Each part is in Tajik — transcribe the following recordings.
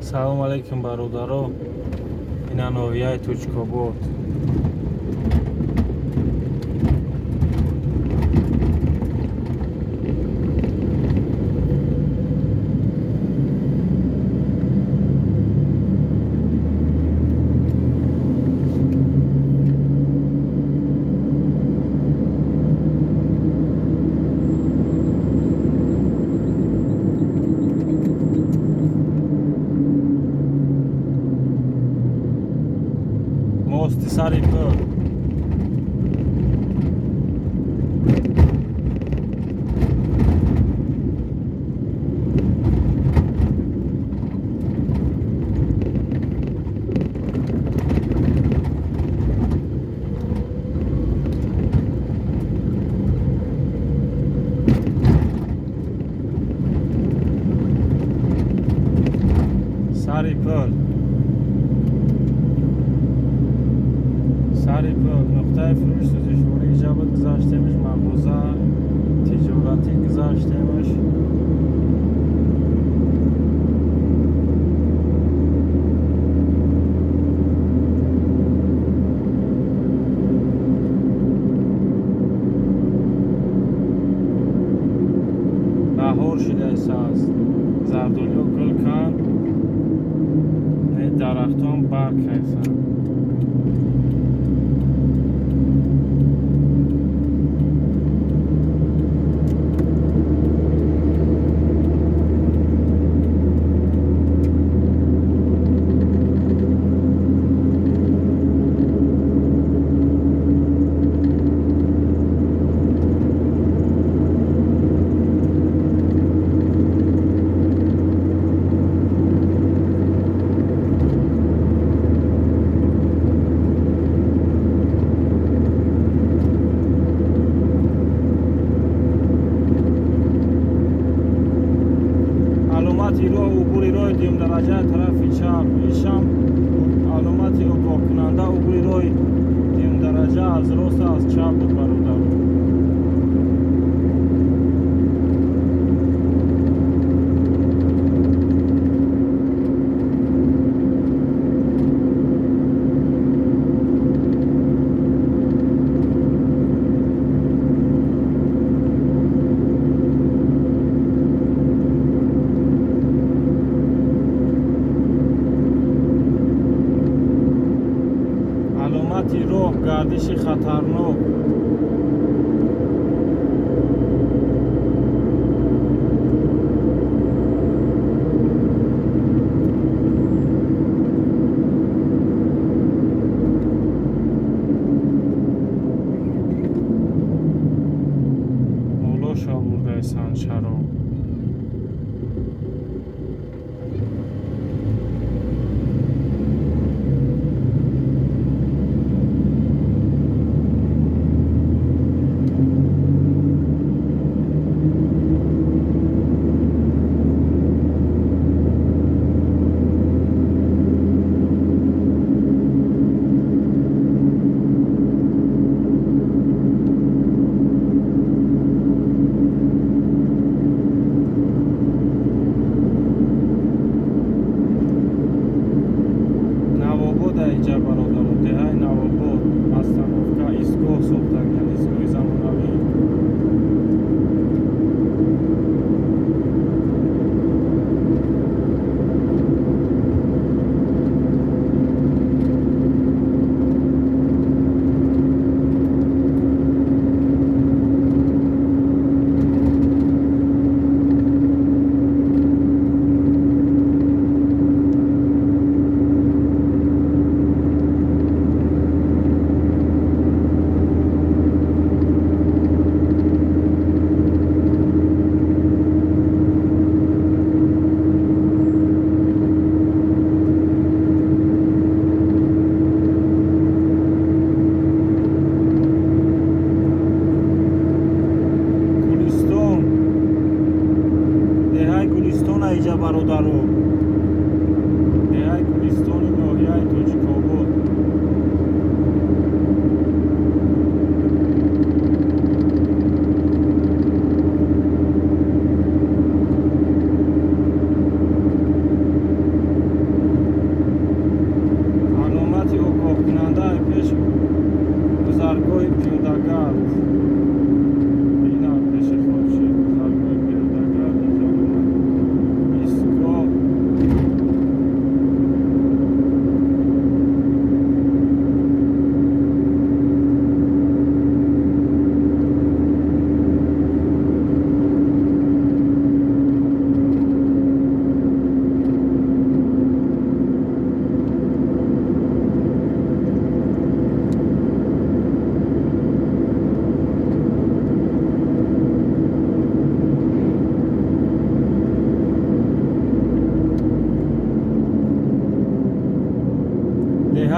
Салом алейкум, бародаро. Ина ноҳияи Тучкобод. Мости сари пул. Сари пул, сари пул, нуқтаи фурӯш сӯзишворӣ иҷа буд, гузаштемш, мағоза тиҷоратӣ гузаштемш. Баҳор шудааст, зардолиҳо гул канд, дарахтон барг ҳастанд. Аломати роҳ, убури роҳи дуюмдараҷаи тарафи чап. Ишам аломати огоҳкунанда, убури роҳи дуюмдараҷа аз рост, аз чап буд, бародар. Аломати роҳ, гардиши хатарнок. Молоша бурдаесанд чаро.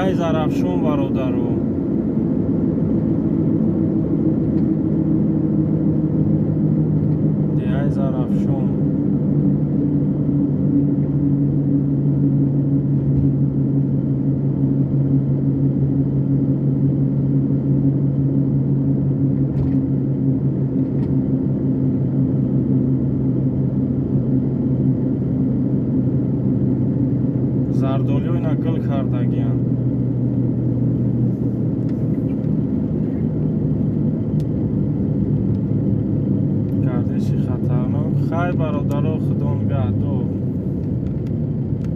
Деҳаи Зарафшон, бародаро. Деҳаи Зарафшон. Зардолиё ина гул кардагиянд. Гардиши хатарнок. Хай, бародаро, худо нигаҳдор.